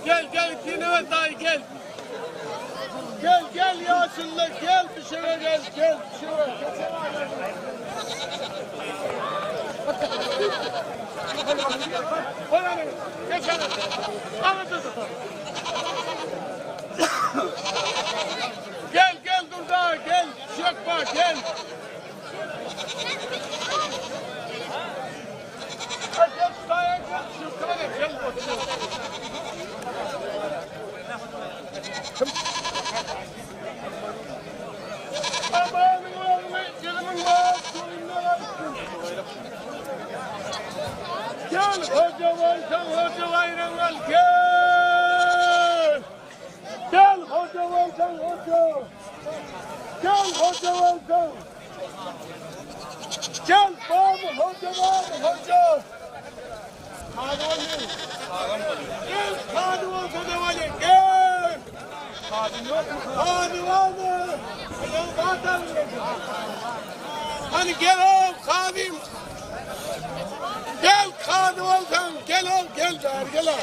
Gel gel Kineve dayı gel. Gel gel Yasin'le gel bir şeye gel gel bir şeye. Geç Gel gel dur daha gel. Şökma gel. Gel gel gel şökma gel. Amanın oğlu, canımın var, Gel hoca varsan hoca bayram al gel. Gel hoca varsan hoca. Gel hoca varsan. Gel babam hoca var hoca. Gel kadı olsa da var gel. Kadı var mı? Hani gel oğul kadim. Gel kadı olsan gel ol gel der gel al.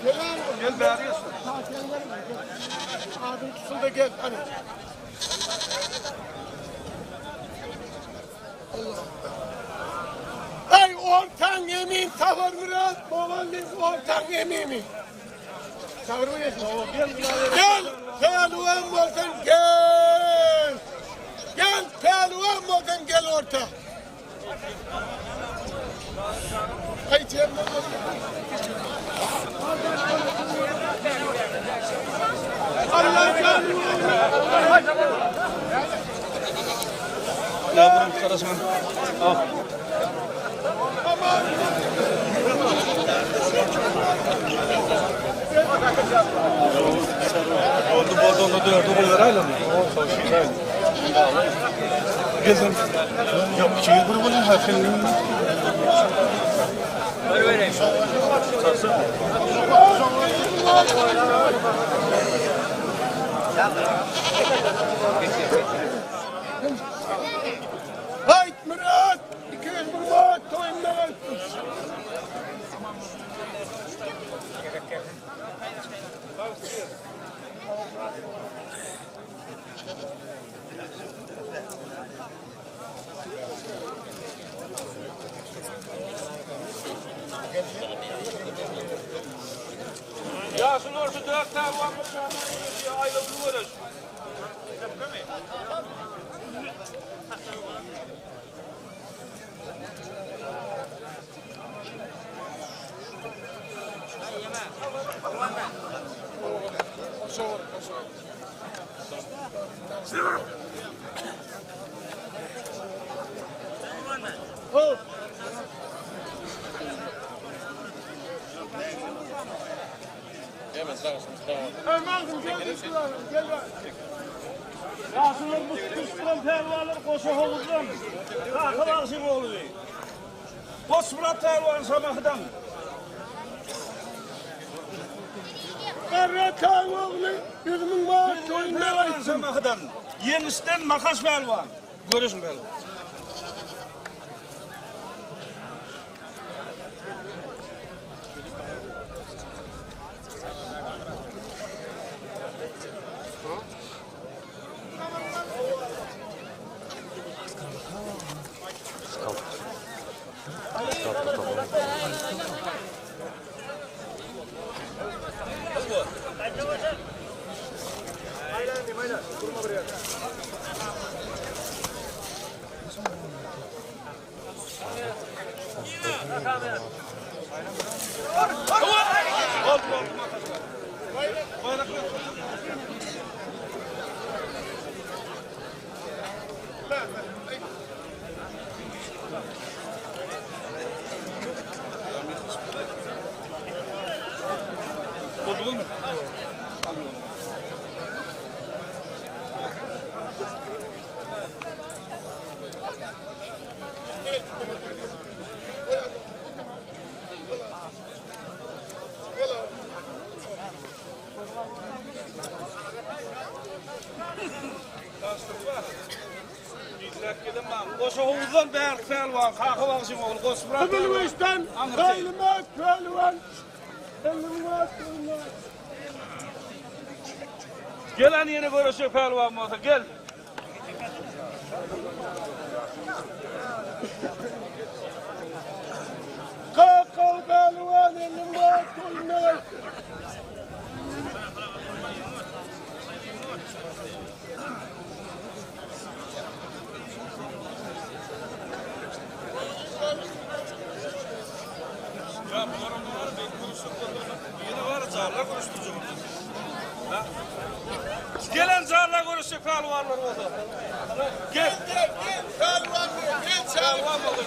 Gel al. Gel beri Adım tutsun da gel hani. Allah. Ey ortan emin tavır murat baban ortan emini. Tavır mı geçti? Gel pehlivan olsan gel. Gel pehlivan olsan gel orta. Ay cemle. Allah canını. Yavrum karasman. Al. Oldu boldu onda dördü bu lirayla mı? Gezin. Ya şey grubunun harfini. Hayt Murat! 200 Murat! Toyumdan alsın. Yasin orta dört tane var mı? Ayrıldı varız. Hop! Erman'cım gel gel gel bak. Yasin'in bu tutuşturan pehlivanları koşu havuzdan. Kakıl alsın oğlu. Koç Murat pehlivan Samakı'dan. Karra oğlu yüzümün var toyumdan Pehlivan alsın. Samakı'dan. Yenisten makas pehlivan. Görürsün pehlivan. Oldu oldu makas Bayrak Oldu mu? Daşoguzdan Bärk pälwan, Kaka bagşyň ogly Goçmyrat pälwan. Gyzylguşdan Gaýlymat pälwan. Elliňat elliňat. Gel hany ýene göreşjek pälwan bolsa gel. Kakaw pälwan elliňat elliňat. Ya bular bunlar ben konuştuk. Yine var zarla konuşturacak. Ha? Gelen zarla görüşecek pehlivanlar olsa. Gel. Gel gel pälwan gel çal. Pehlivan olur.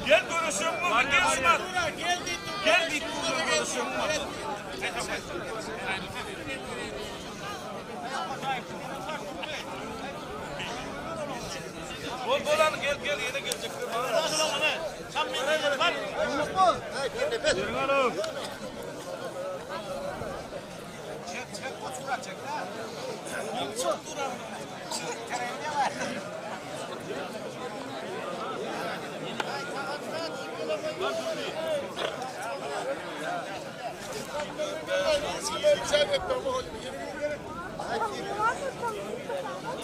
Gel görüşelim mi? Gel şuna. Gel git görüşelim mi? Bol bolan gel gel yine gelecekler.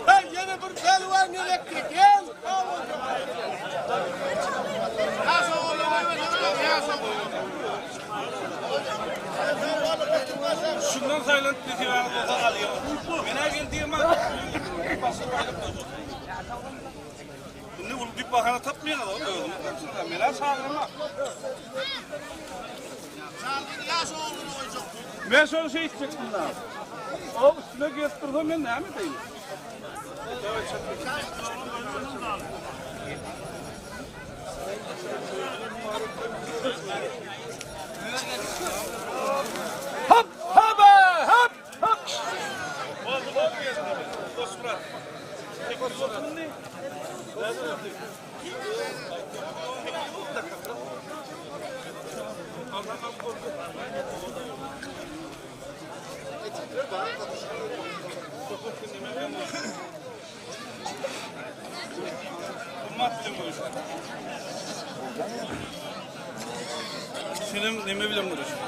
Hey yine bir pälwan gerekti. Gel. Şundan saylan bir divar olsa alıyor. Mena gel diyemem. Şimdi ulu bir bahane tapmayan adam. Mena çağırma. Ben şöyle şey içecektim daha. O üstüne gezdirdim ben ne mi diyeyim? Hop hop hop hop. Oldu oldu Osman. Tek olsun ne? Senin neme bilen görüşüyorsun?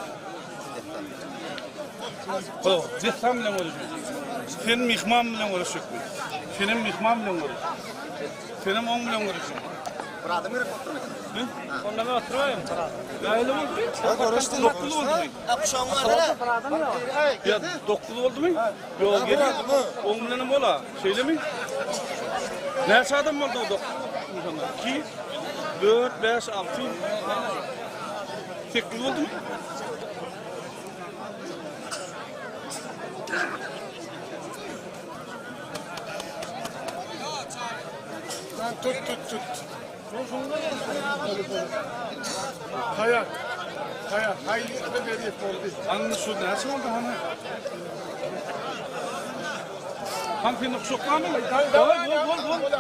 O, destan bilen görüşüyorsun. Senin mihman bilen görüşecek mi? Senin mihman bilen görüşecek. Senin on bilen görüşecek. Hı? Onda ben oturayım. Ya öyle mi oldu? Dokuz oldu mu? Ya dokuz oldu mu? Yok geliyor. On bilen ola. Şeyle mi? Ne adam oldu o dokuz? 2, 4, 5, 6, 8 oldu mu? Lan tut tut tut. Hayır. Hayır. Hayır. Ne vereyim oldu. Anne şu ne oldu hani? Hangi nokşoklar mı? Gol gol gol gol.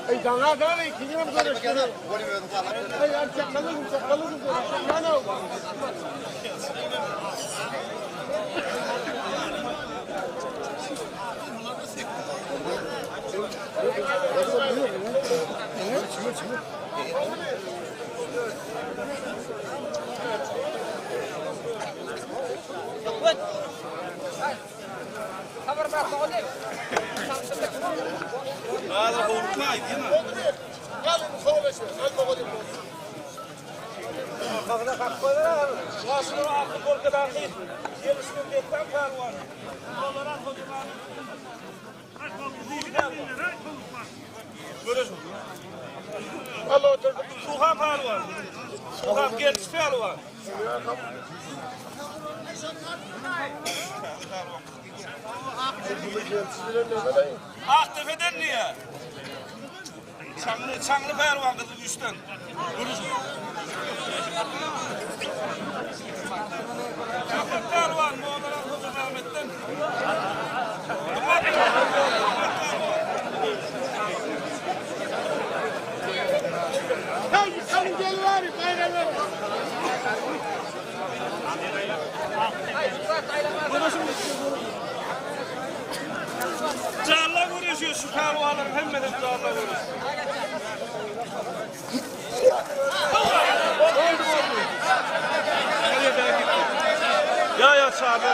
Ey dana dana ikinci mi görüştürüyor? Ey çakalım çakalım görüştürüyor. Hadi korkma yine. Gelin söyleşin. Hadi bakalım. Şaşırır aklı korkudan değil. Gelişme beklen pervan. Görüş. Allah oturdu. Suha pervan. Suha gelişme pervan. Aktepe'den niye? Çanlı, çanlı pervan kızı güçten. Görüş. Çakır pervan, Moğollar Hoca Mehmet'ten. Duman. Jalla göreşiyor şu pälwanlaryň hemmesi jalla göreşiyor. Ya ya çağırdı.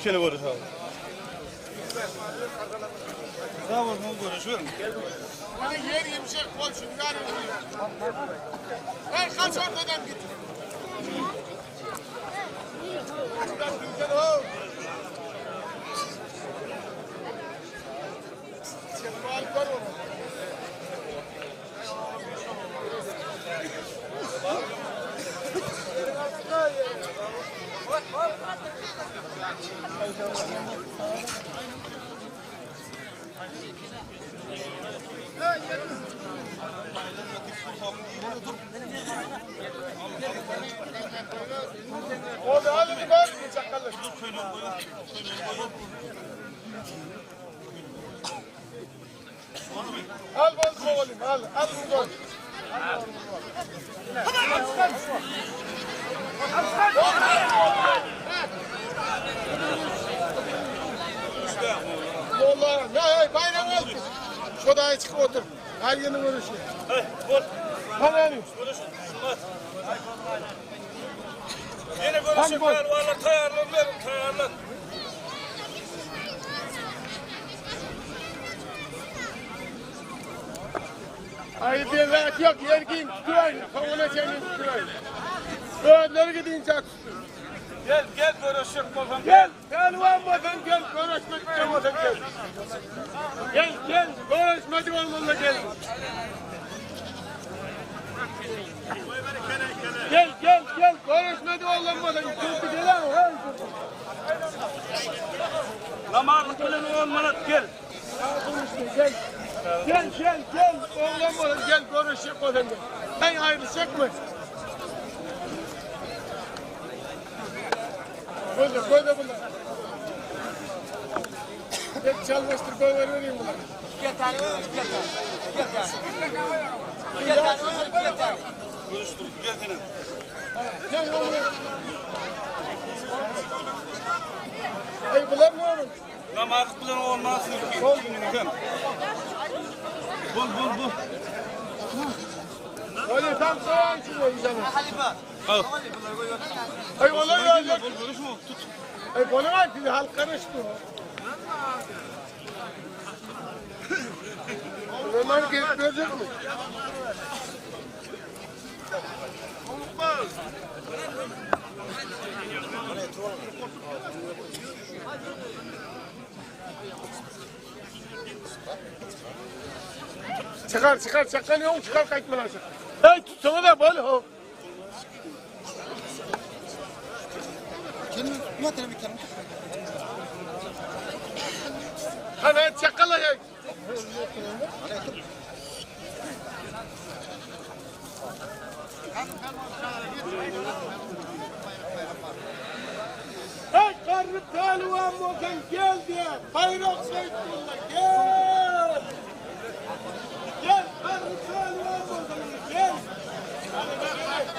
Şöyle görüş abi. Bravo, ne görüşüyorum. Yer yumuşak bol şunlar. Hey kaç ortadan git. Şuradan güzel o. Şefal kor onu. Oldu hadi bir bak çakallı. Al bal kovalayım al al bunu koy. Vallahi ne hey bayram olsun. Şuraya çıkıp otur. Her yeni görüşüyor. Hey, vur. Hadi hadi. Görüşün. Şumat. Yine görüşün pälwanlar taýarlan berin, taýarlan. Hayır diye rahat yok. Yer giyin tutuyor. Kavuna senin tutuyor. Öğünleri gidince tutsun. Gel gel görüşük bolsan Gel. Pehlivan olmadan gel. Görüşmek olmadan gel. Gel gel. Görüşmek olmadan gel. Gel gel gel. Görüşmek olmadan gel. Gel gel. Namarlyk bilen 10 manat gel. Gel. Gel gel gel. Oğlan olmadan gel. Görüşmek olmadan gel. Ben ayrışacak mı? Koy da koy da bunları. Hep çalmıştır koy ver vereyim bunları. Görüştür, gel seni. Gel oğlum. Ey bunlar ne oğlum? Namarlyk bilen 10 manat sürüp. Bul bul bul. Öyle tam soğan için koyacağım. Al. Ey onlar ya. Bul görüşme tut. Ey bana bak şimdi halk karıştı. Onlar gelip görecek mi? Çıkar çıkar çakan yok çıkar kaçma lan sen. Hey tutsana da böyle ho. Hani çakala ya. Hey karı pehlivan olsan gel diye. Bayrak Seyitullah gel. Gel karı pehlivan olsan gel. Hadi bak, hadi.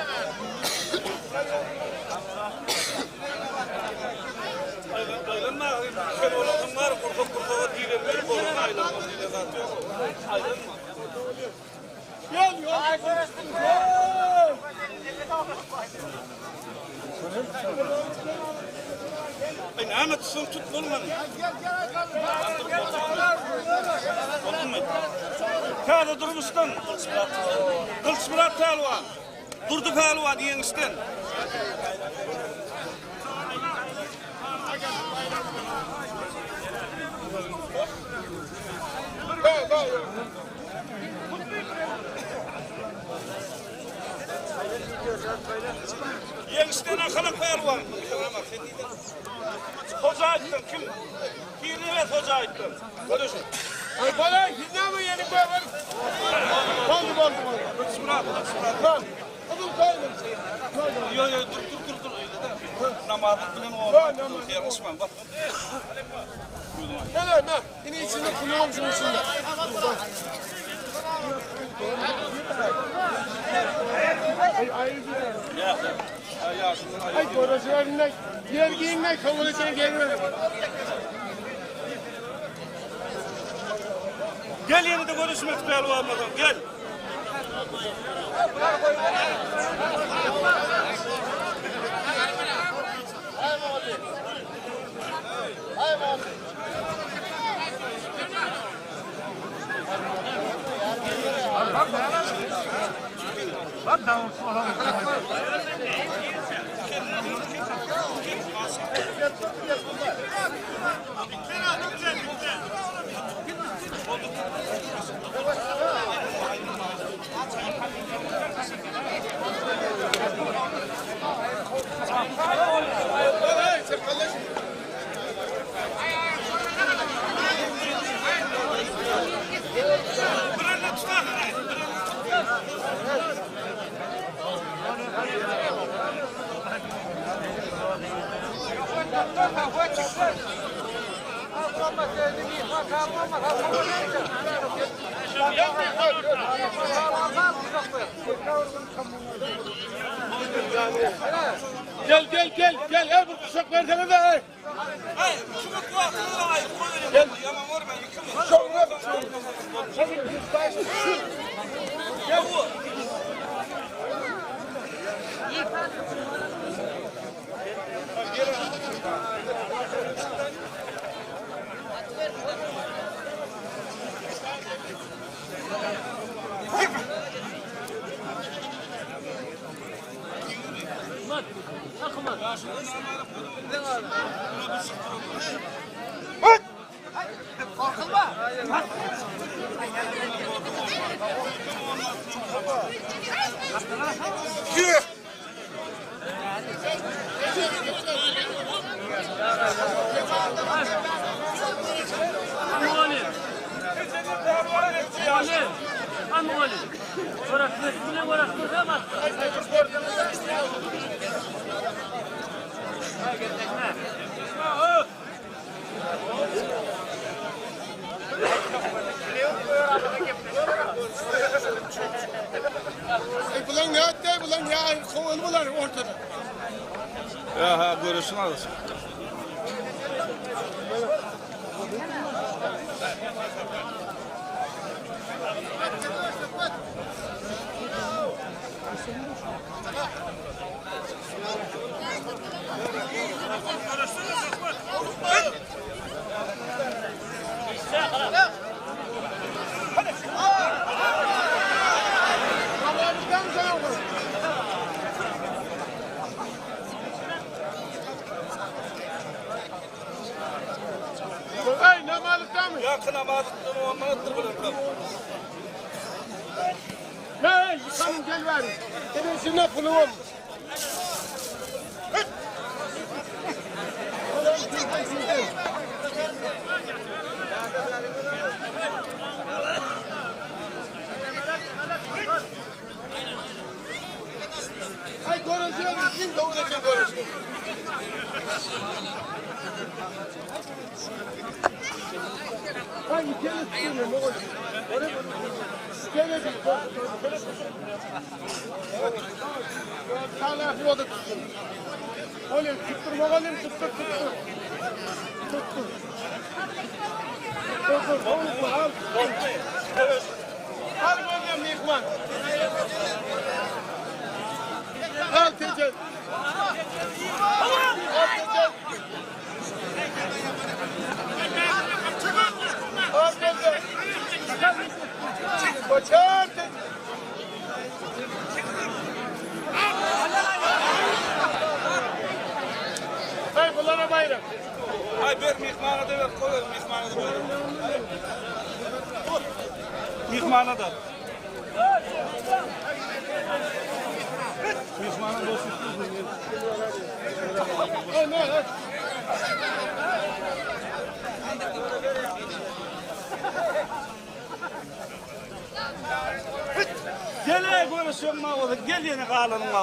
Aylanma. Ay näme tutsun tut bolmany. Boldumy? Täze durmuşdan Gylyçmyrat pälwan. Durdy pälwan ýeňişden. Ýeňişden Akalyk pälwan. Hoja aýtdyň kim? Pirnebes hoja aýtdyň. Görüş. Ay bana siz mi yeni koyalım? Boldu boldu boldu. Gylyçmyrat, Gylyçmyrat. Lan. Oğlum koyalım. Yo yo dur dur dur dur öyle de. Namazlık bilen o. Yanlışman bak. Ne ne ne? Yine içinde kulağım şunun içinde. Ay ay Ya. Ya ya şunu ay görüşlerine yer giyinme kabul için gelmedim. Gel yeni de görüşmek pehlivanlardan gel. Ay sen kardeşim. Birini tutar. Birini Gel gel gel gel. Ey bu kuşak versene de. Ey. Ay, şunu kulaklığı ay, koyayım. Yaman var ben yıkım. Şuna Ya bu. Ey bulan ne hatta bulan ya kovalı bular ortada. Ya ha görüşün alırsın. Allah'ımızdan sana olur. Ey namalıktan mı? Ya kınamazlıktan o anlattır böyle. Ne? Yıkanın gel ver. Senin içinde pulum. Ay görüşüyor, kim doğuracak görüşüyor. Ay gel üstüne ne olacak? Gel bir Tane o da tutsun. Oğlum tutturma oğlum tuttur tuttur. Tuttur. Tuttur. Oğlum al. Al oğlum Mihman. Al Tecel. Hey bulara bayrak. Ay ber mihmana da ver, koy ver mihmana da ver. Mihmana da. Mihmana da olsun. Gel ey görüşüň ma gel ýene galanyň ma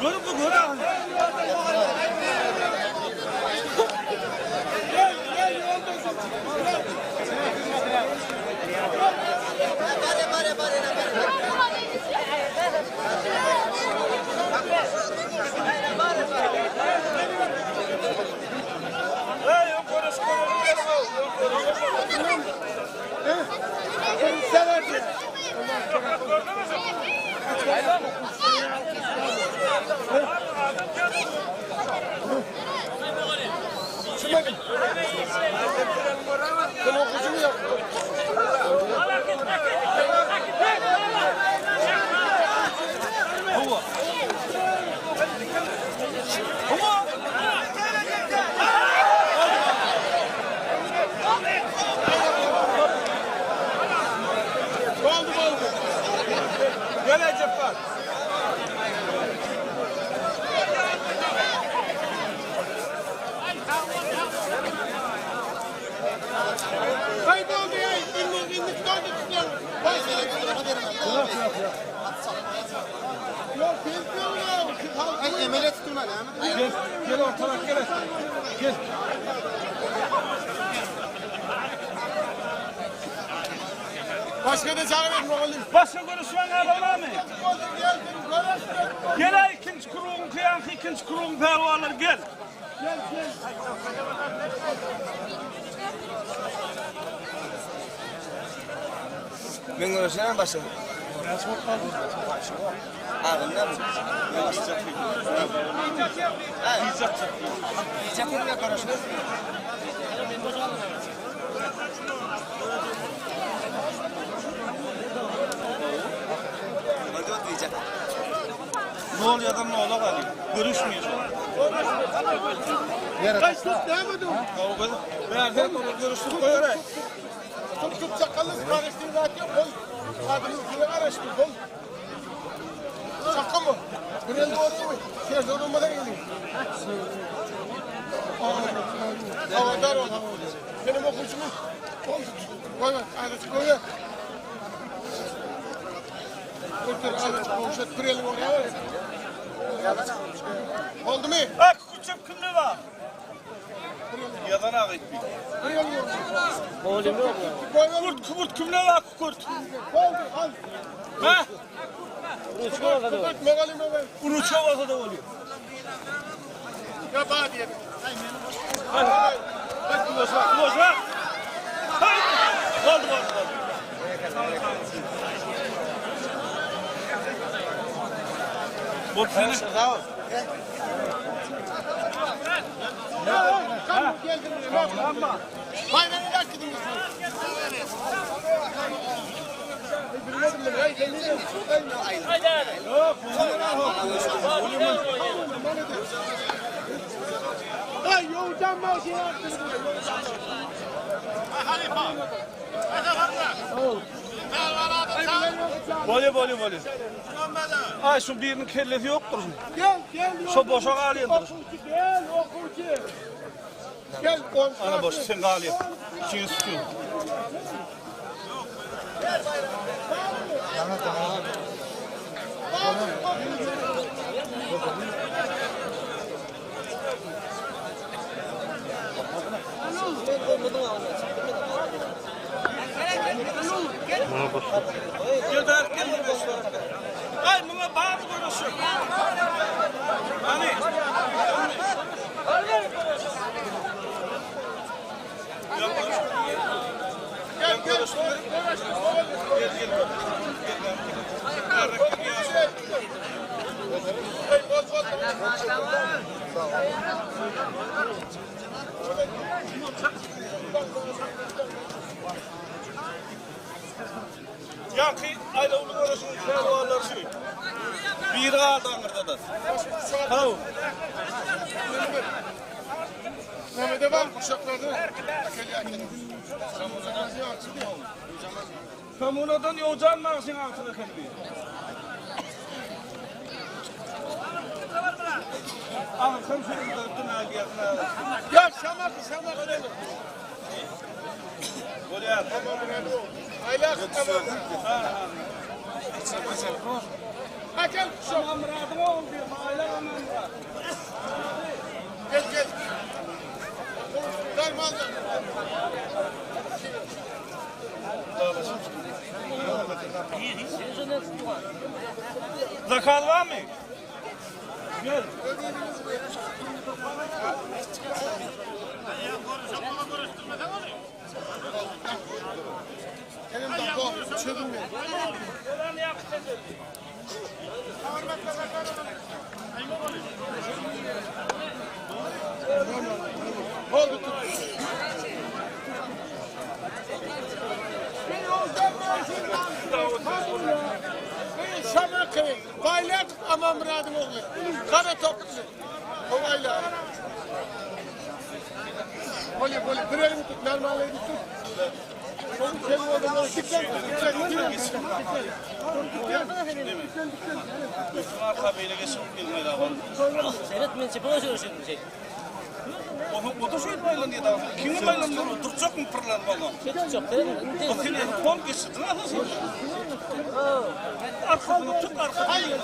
Görüp bu gör. Ey görüş Ben okuşumu yaptım. Oldu oldu. Gel Cefar. Kayboldu ya. İndik indik döndük tutuyorum. Yok kesmiyor ya. Ay emele tutma lan. Gel, gel ortadan gel. Gel. Başka da çağırayım oğlum. Başka görüşmen adam var mı? Oldu geldim. Görüşmek. Gel ay ikinci kuruğun kıyan ikinci kuruğun pervalar gel. Gel gel. Men görüşemem başa. Ağzından mı? Yiyecek mi görüşürüz? Oldu diyecek. Ne oluyor adam ne ola kalıyor? Görüşmüyor. Kaç tut demedim. Ben her onu görüştük koyar. Tut tut sakallı karıştır zaten. Kol. Kadının kılı karıştı. Kol. Şaka mı? Bir el doğru mu? Şey doğru geliyor. Havadar ol. Benim okuşumu kol tut. Koy bak. Azıcık koy. Kurtar azıcık komşu. Bir elini oraya ver. Oldu mu? Ak kuçup kimde var? Yadan ağa etmiyor. Bir elini oraya. Koy ver. Kurt kurt kimde var kurt? Oldu. Al. Ha? Tut. Megalime ver. Uruça olsa da oluyor. Ya bana diyelim. Hadi. Hadi boşver, boşver. Haydi. Oldu oldu oldu. Bot seni. Ya kan geldin ne yapalım? Vay beni de gidin. Bilmedim ben. Ay gelirim. Ay yoldan mı şey yaptın? Bolýa, bolýa, bolýa. Aý, şu biriniň kellesi ýokdur. Gel, gel. Şo boşa galýandyr. Okuwçy gel, okuwçy. Gel, Ana boş, sen galýa. Içiňi sıkıyor. Gel dar, gel Ay muňa bar görüşük. Hani? Gel, gel. Gel gel. Ýaňky aýlawly göreşiň pälwanlary şu. Biri galdy aňyrda-da. Haw. Mehmet'e bak, uşaklarda. Kommunadan Ýowjan magşyň agtygy eken bi. Aňyrsam şurada dünägýärine. Gel, şamak, şamak. Bolýar. Aylak, tamam. Ha gel, şamak. Amradyň ogly diýip, aýlak Amamyrat. Gel, gel. Gel, mal. Zakal barmy? Gel. Senin de çözüm ver. Oldu tut. Şamakı, Baylak ama Murad'ın oğlu. Kara toplu. Kolayla. Böyle böyle bir elimi tut, normalde tut. Oğlum senin oğlun, diklen, diklen, diklen, diklen, diklen. Arka beýle geçip gelmeli adam. Seyret men çepe görüşürüm şey. O da şeýdip aýlandy da. Kimi aýlandy? Durjakmy pyrlan balam? Çok değil mi? O seni kol geçirdi nasıl sen? Arkasını tut arkasını.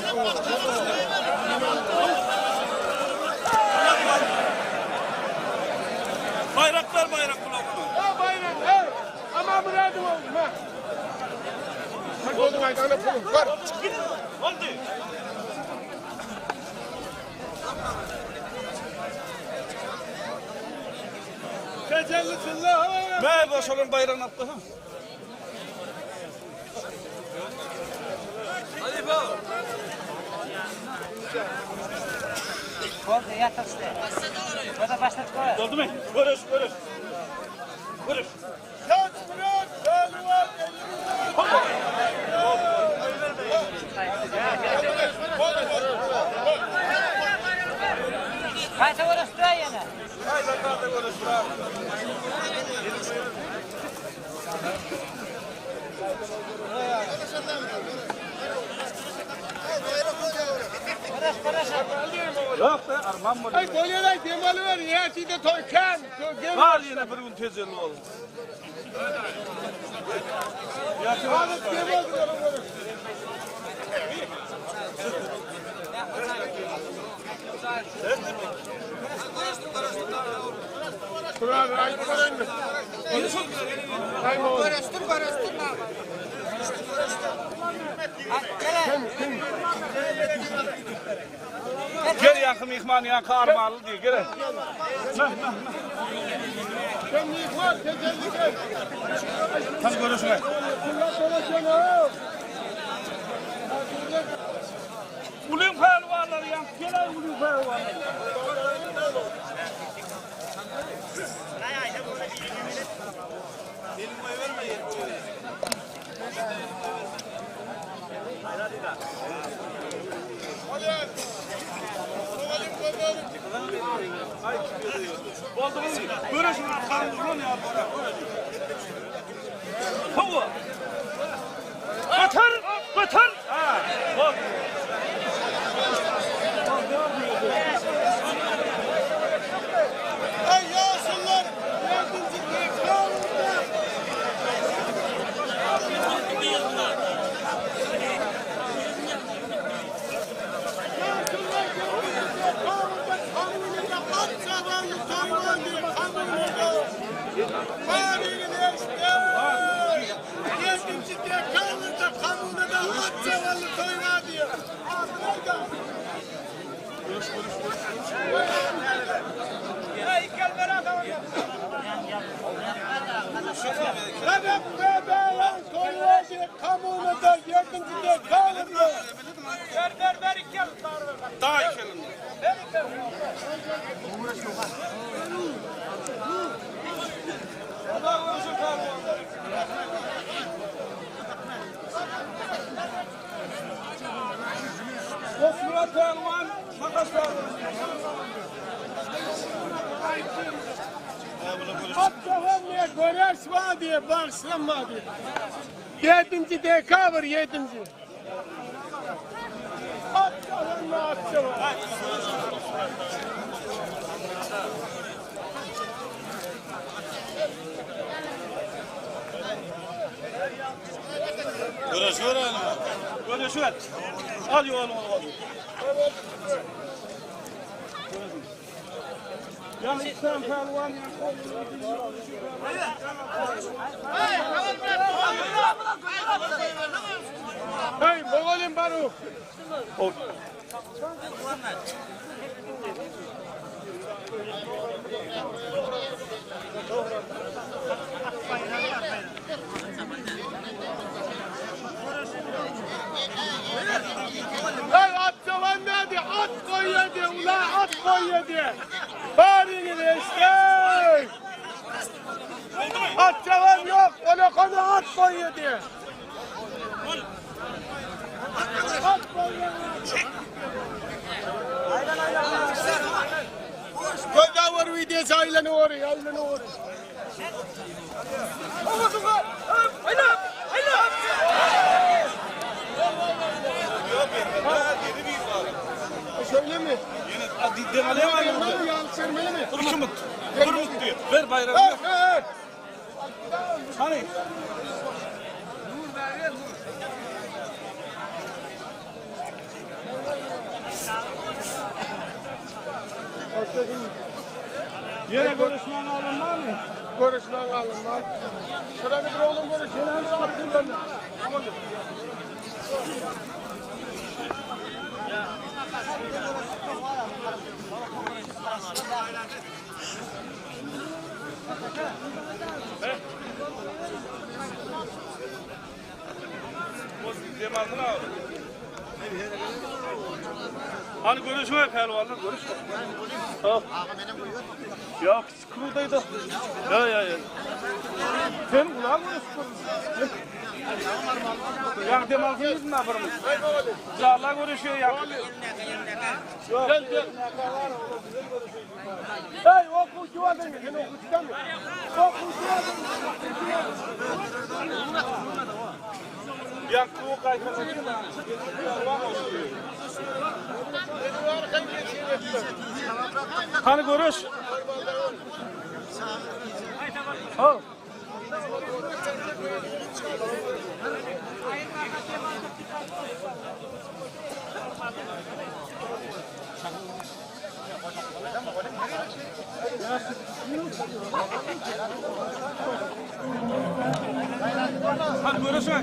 Bayraklar bayrak kulaklı. Ha bayrak, ha. Ama Murad'ın oğlu, ha. Hadi oğlum, haydi, ana pulum, var. Oldu. Tecelli sillah. Merhaba şolun bayrağını atla. ha. Oldu yatır işte. O da başladık o. Oldu mu? Görüş görüş. Görüş. Kaç Murat, Pehlivan, Kaça görüştüler yine? Haydi kaldı görüş. Görüş görüş. Yok be armam mı? Ay kolyeler demalı var ya, şimdi toy kan. Gel. Var yine bir gün tecelli oldu. Ahmet demalı var. Kur'an ay Kur'an. Görüştür görüştür. Gel yakın mihman yakın armalı diye gel. Sen mihman tecelli gel. Tam görüşme. Kullan dolaşan ha. Ulun pehlivanları yan. Gel ay ulun pehlivanları. Oldu mu? Görüşün arkamı durun ya. Hava. Sebep bebeğin koyuyordu, kamunu da yedinci de kalırdı. Ver ver ver iki el. Daha iki elin. Allah korusun pehlivanlar. Osman pehlivan, makas pehlivan. Hatta göreş var diye, bağışlanma diye. Yedinci deka var, yedinci. At çalanla at çalan. Görüşür. Al yoğun oğlum al. Yani sen pehlivan Hey, Moğol'un baru. Hey at çalan nerede? At koyuyor ula at koyuyor diye. Bari gidi işte. At çalan yok. Ona konu at koyuyor diye. At koyuyor. Gönder videosu aileni oraya, aileni oraya. Şöyle mi? Yine Vermeli mi? Yanlış vermeli mi? İki mut. Bir mut diyor. Ver bayrağı. Evet, evet. Hani? Yine görüşmen alınmaz mı? Görüşmen alınmaz. Şurada bir oğlum görüş. Yine hem saatini ben. Dem aldın abi. Hani görüşme pehlivanlar görüşme. Ha. Ya kurudaydı. Ya ya ya. Sen kulağın mı Ya dem aldınız mı yaparım? Zarla görüşüyor ya. Gel gel. Hey okuyucu var değil mi? Sen okuyucudan mı? Okuyucu var değil mi? Ya kuğu kaykalı. Hani görüş? Ha. Hadi görüşme.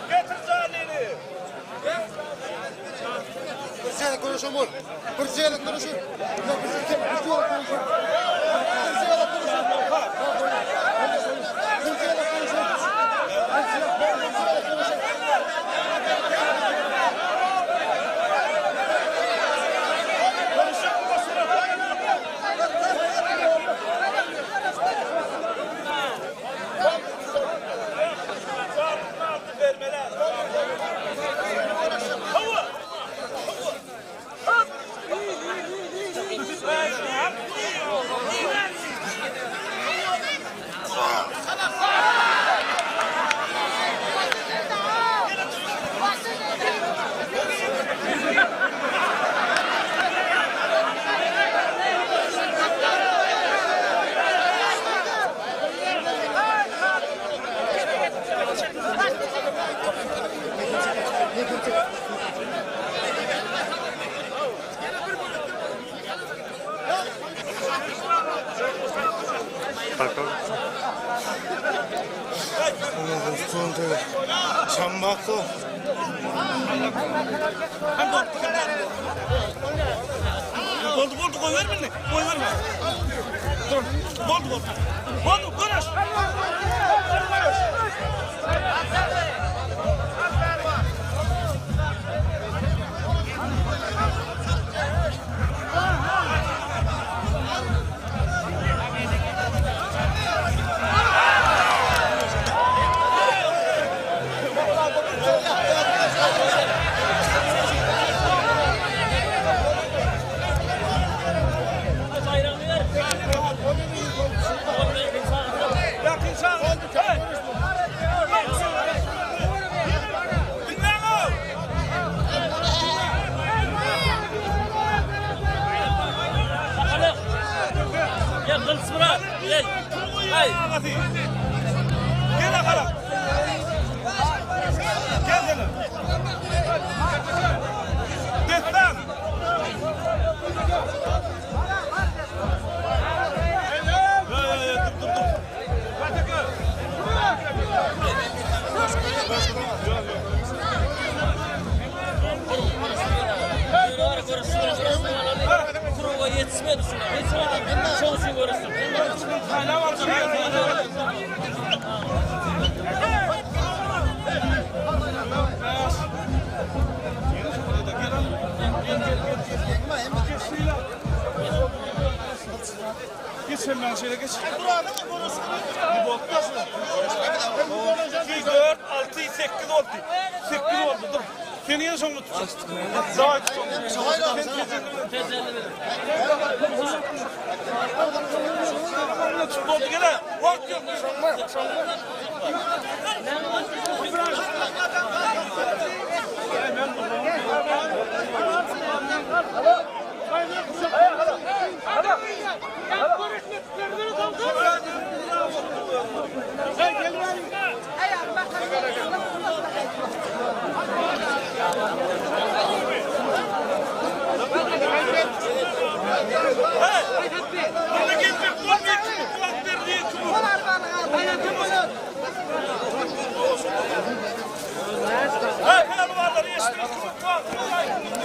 Getir Jalili. Bir konuşun bul. Bir çeyrek konuşun. Bir çeyrek konuşun. Bir çeyrek konuşun. Bir çeyrek konuşun. Bir çeyrek konuşun. Boldy boldy goýber meni. Goýber meni. Dur. Boldy boldy. Boldy görüş. Yakın sağ. Hey. Bilmem o. Gel kılıç bırak. Gel. Hay. Gel bakalım. Gel gel. Destan. Ya ya ya dur dur dur. Hadi gel. Kuruğa yetişmedi şuna. Yetişmedi. Çok için görürsün. Hala var. Geç hemen şöyle geç. Bir 4, 6, 8 oldu. 8 oldu dur. Seni en sonunda tutacağım. Daha tutacağım. Sen tezini Tut oldu gene. Vakt yok. Bunu gelecek. Bunu gelecek. Kulak verdiği çubuk. Hey, pehlivanlar, yeşil çubuk var. Hey, hey,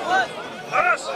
hey! Aras!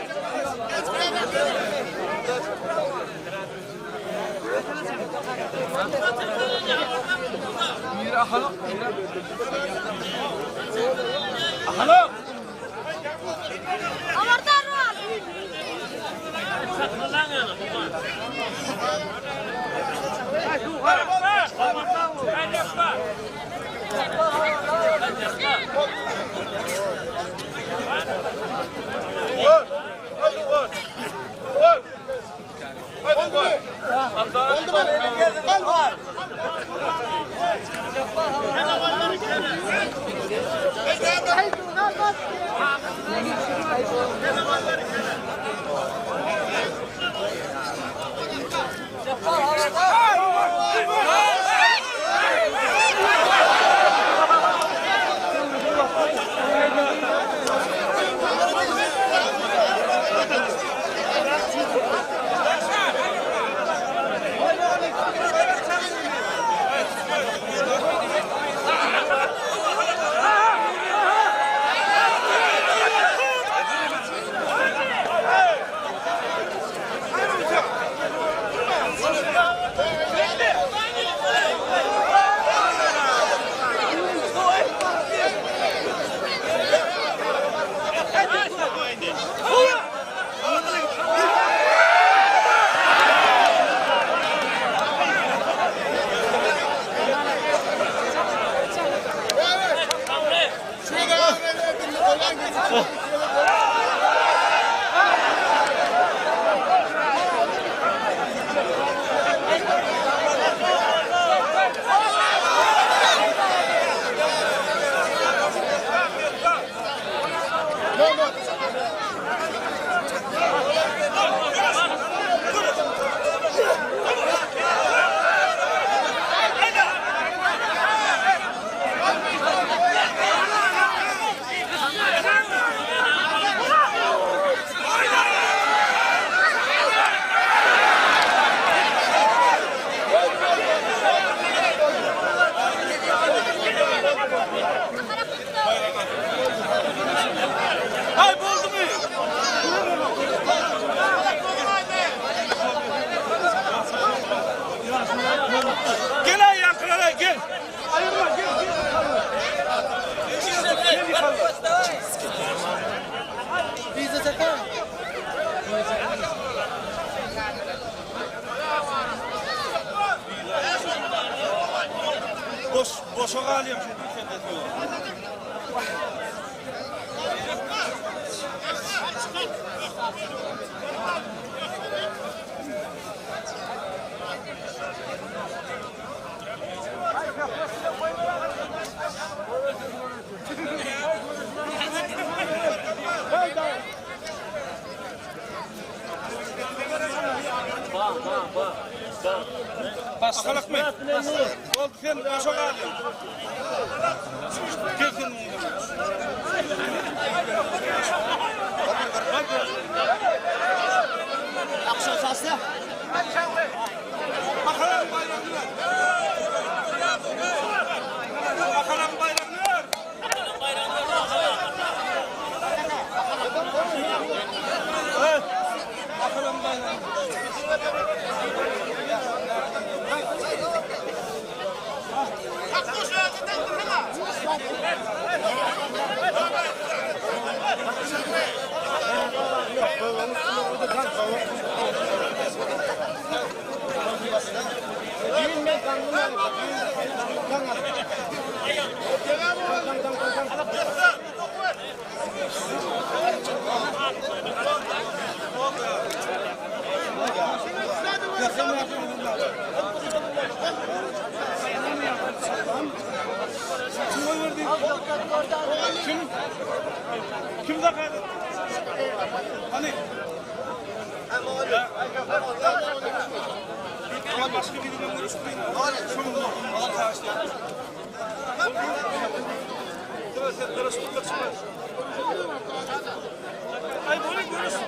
Ay boldu mu? Gel ay yankılara gel. Ayırma gel gel. Bize çeker. Boş, boşa galyam şu Başkalık mı? Oldu sen boşa galyam. Gel sen ondan. Akşam sasya. Bakalım bayrağını ver. Bakalım bayrağını ver. Evet. Bakalım bayrağını. Kim oy verdi? Kim? Kim zakat etti? Hani? Ya. Ama başka biriyle görüşmeyin. Şunu Ay böyle görürsün.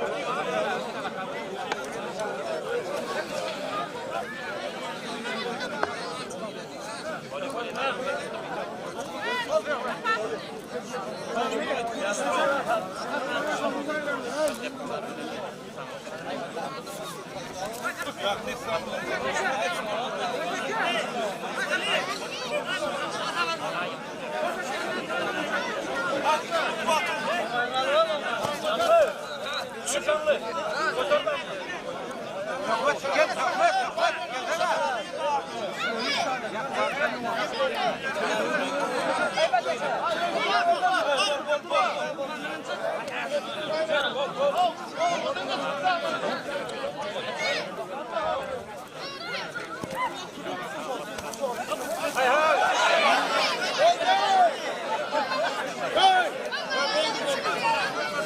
Hey!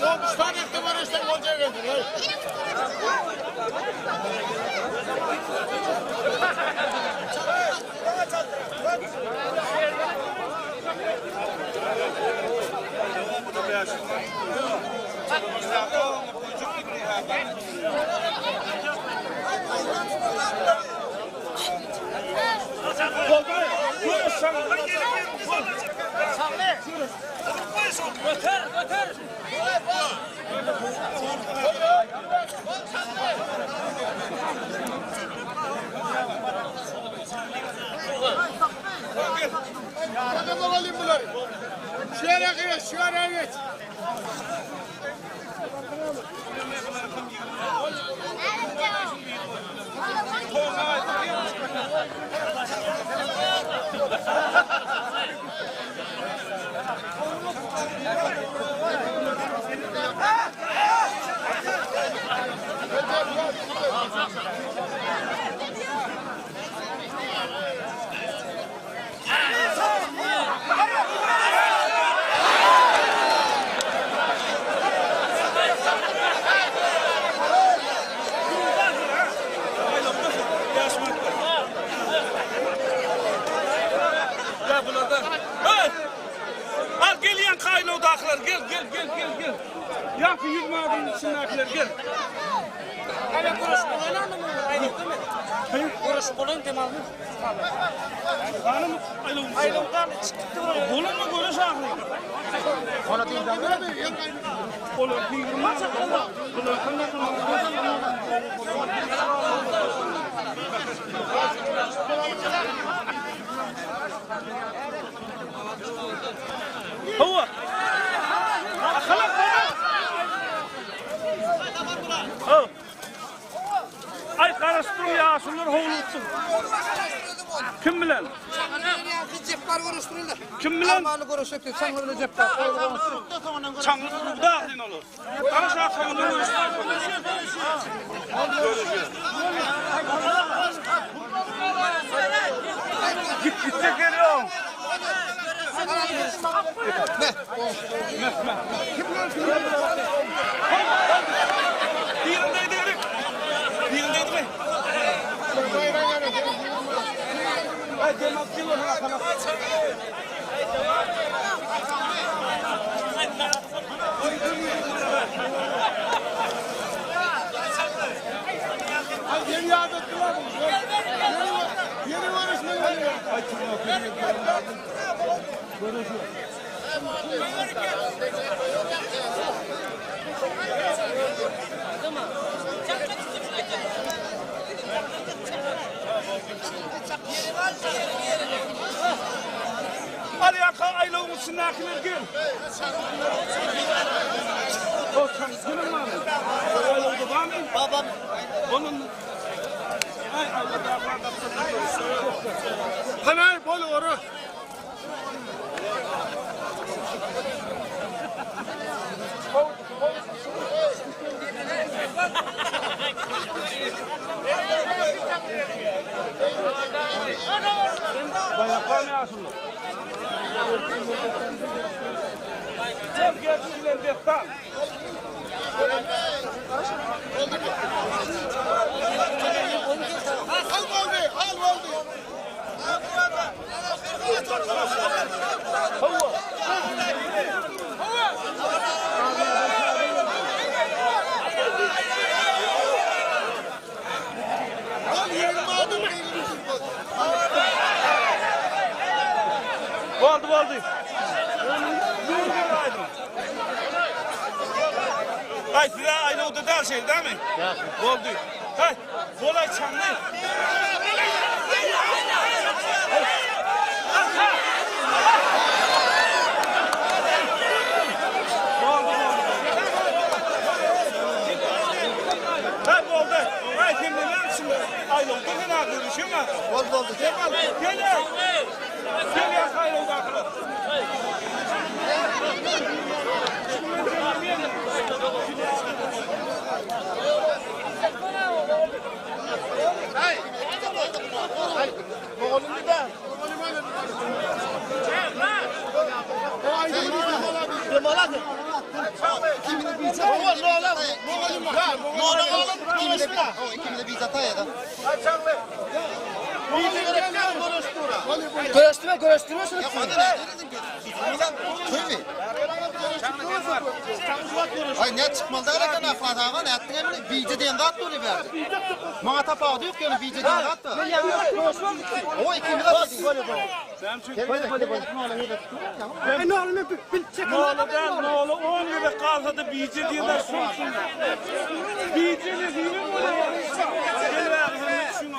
Komşudan etti var işte olacak geldin. Hey! Götür götür. Hadi bakalım bunları. Şu yere geç, şu yere geç. Aýlawdakylar gel, gel, gel, gel, gel. Ýaňky 100 manadyň içindäkiler gel. Hele görüş bolan anlamı aýlawda Görüş bolan dem almy? Hanım aýlawda. Aýlawdan çykypdy buraya. Bolanmy görüş ahyry? Olar 20 Bular Hawa. Halak baba. Ay garaşdyryn ya, şunlar howluksun. Kim bilen? Cebbar görüştürüldü. Kim bilen? Armağanı görüştü. Sen öyle cebbar. Çaňly da din olur. Garaş akşamında görüştür. Git gitse geliyorum. Birindeydi Erik. Birindeydi mi? Ay demek ki Ay yeni adattılar. Yeni yeni görüşmeler. Al yaka aylawın içindekiler gel. O çaňlynyň var mı? Aylawda var mı? Babam. Onun Ay Allah da Hanay bol oru. Bayaklar ne asıllı? Gel gel bilen destan. Al boldu, al boldu. Al yeni adım. Boldy boldy. Ay size aylawda da şey değil mi? Boldy. Hay, bolay çaňly. Boldy boldy. Hay boldy. Hay kimden şimdi aylawda fena görüşüň ha. Oldu oldu. Gel gel. Gel ya aylawda akylly. İkimiz de biz hata ya da. Görüştürme görüştürüyorsunuz. Ya hadi ne dedin ki? Tüy mi? Ay ne çıkmalı da alaka ne fadağa ne ettin emri? Bici diyen zat dolu verdi. Bana tapağdı yok yani bici diyen zat da. O ikimiz de Noladan nola 10 yıla kalsa da bici diyorlar şunsun. Bici ne değil mi böyle? Gel ver şunu.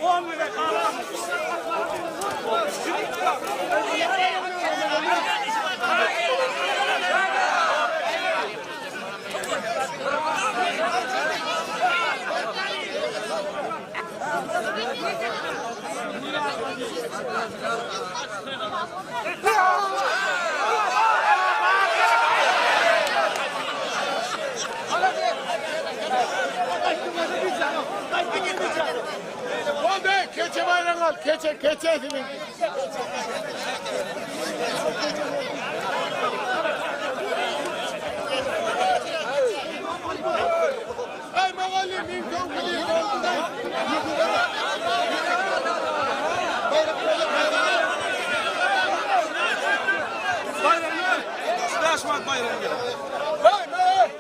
10 yıla kala. Boldu, keçe bayram al, keçe, keçe senin. Ay mavalli, min konkuli, boldu. Bayramlar. baýragyny gerek. Hey, hey.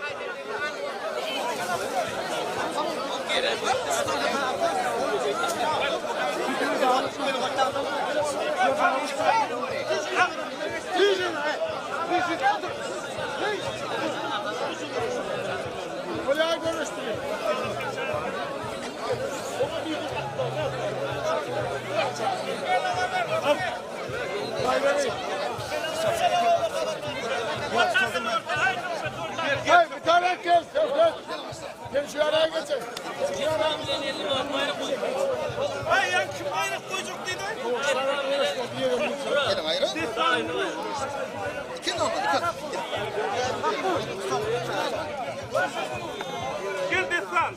Kolay görüştüreyim. Hey, bir tane gel. Gel. Gel şu araya geçin. Şu araya Ay ya kim bayrak koyacak dedi. Gelin ayrı. Kim olmadı? Gel destan.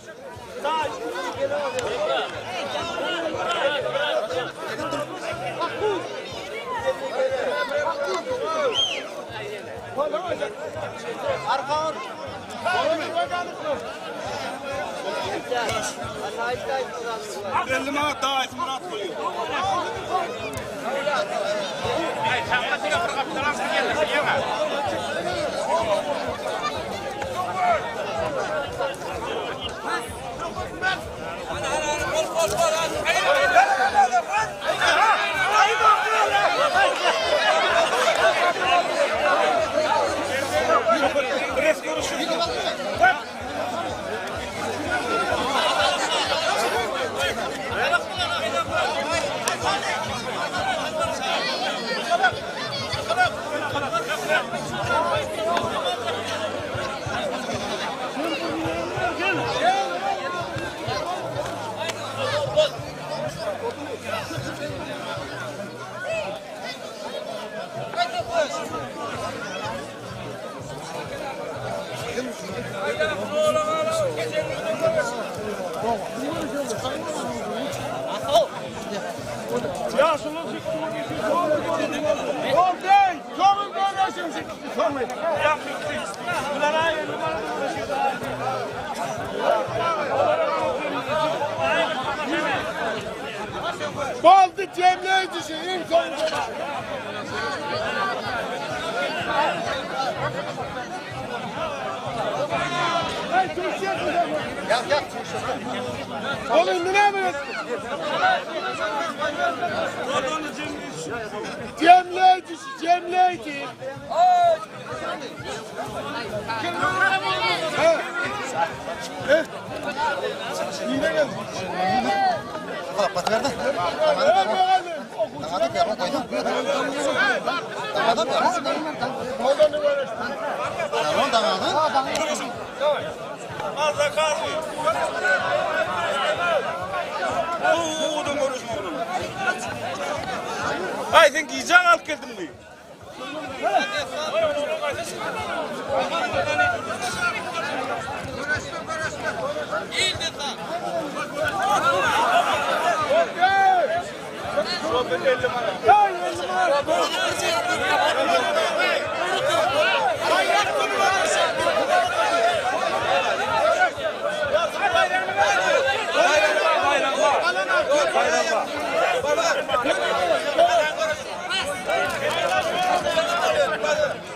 Arka Belli manat daha et Murat koyuyor. Res görüşürüz. Oldu. Sorun görüyorsun. Sorun. Baldı cemleyicisi en son görüşü. Hey, Türkçe Gel gel. Oğlum ne yapıyorsun? Cemleyicisi, cemleyici. Ha. Evet. Yine geldi. Bak bak verdi. Ver bakalım. Tamam da koydum. Tamam da Oradan uğraştı. Tamam tamam. Az da kalmıyor. Oo, da görüşme oğlum. Ay sen giyeceksin alıp geldin mi?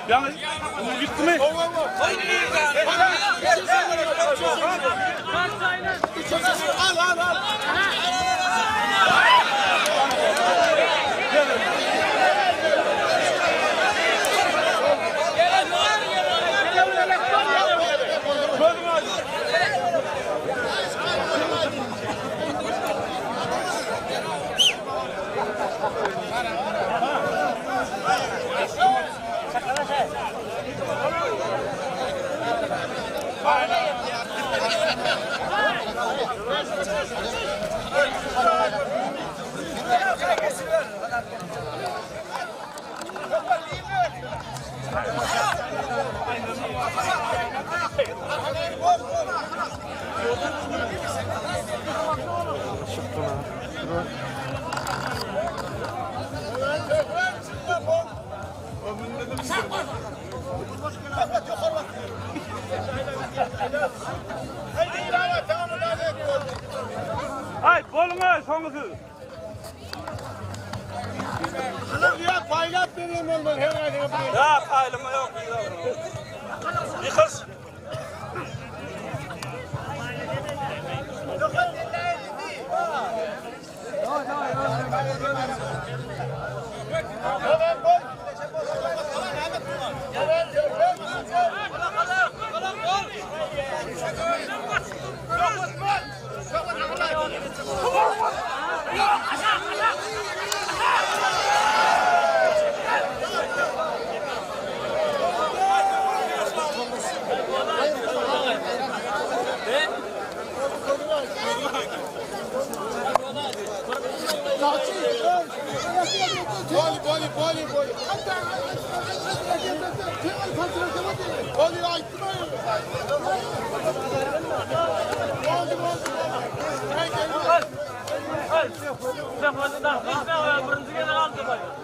Yani bu gitti mi? Al al al. Ay bolun ay soňy Ya paylat vereyim ondan her ayına. Ya paýlama ýok. Boldy aýtdym aý. Boldy boldy. Sen birinji gezek aldy.